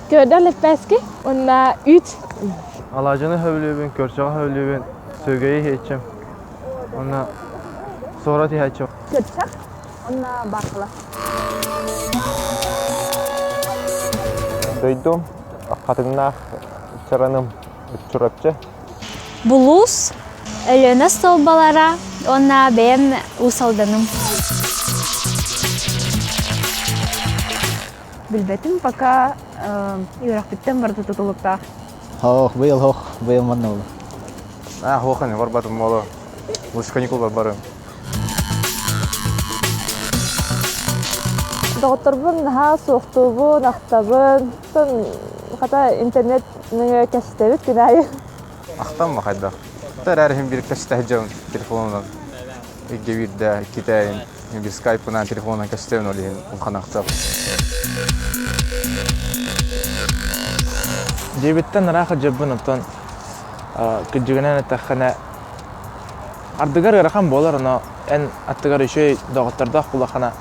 Көрдөр лэппээски уонна үүт. Алаадьыны сөбүлүүбүн, көрсөҕө сөбүлүүбүн, сүөгэйи иһээччим. Уонна суорат иһээччим. Көрсөх уонна баахыла. Дойдум хатыҥнаах чараным Чурапчы. Булуус, Өлүөнэ столбалара уонна бэйэм Уус Алданым. Билбэтим пока үөрэхпиттэн барыта тутулуктаах. Хоох, быйыл хоох, быйыл манна буолла. Аа, хооханы барбатым буолуо. Лучше каникулдар барым. Доҕотторбун наһаа суохтуубун, ахтабын. Хата интернет нөҥүө кэпсэтэбит күн аайы. Ахтан хайдах. Тэрээр иһин биир кэпсэтэ сылдьабын телефонунан. Икки биирдэ, иккитэ биир скайпынан телефонунан кэпсэтэбин ол иһин улахан ахтабын. Дьиэбиттэн ыраах дьыббын оттон кырдьыгынан эттэххинэ ардыгар ыарахан буолар, ону эн аттыгар үчүгэй доҕоттордоох буоллаххына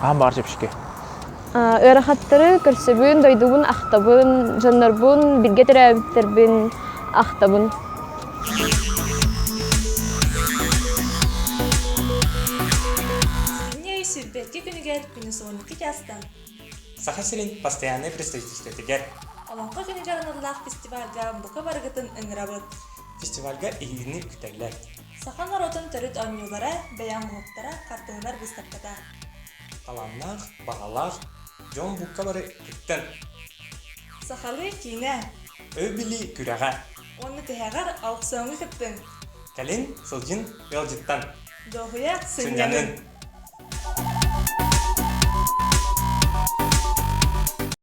хаһан баҕар чэпчэки. Ыарахаттары көрсөбүн, дойдубун ахтабын, дьоннорбун, бииргэ төрөөбүттэрбин ахтабын. Сэтинньи ый сүүрбэкки күнүгэр күнүс 12 чаастан Саха сирин постояннай представительствотыгар Олоҥхо күнүгэр аналлаах фестивальга бука барыгытын ыҥырабыт. Фестивальга эһигини күүтэллэр. Саха норуотун төрүт оонньуулара, бэйэ оҥоһуктара, хартыыналар быыстапката. Талааннаах, баҕалаах дьон бука бары кыттан. Сахалыы киинэ. Өй-билии күрэҕэ. Уонна тиһэҕэр аукциоҥҥа кыттыҥ. Кэлин сылдьын ыалдьыттан. Дуоһуйа сынньанын.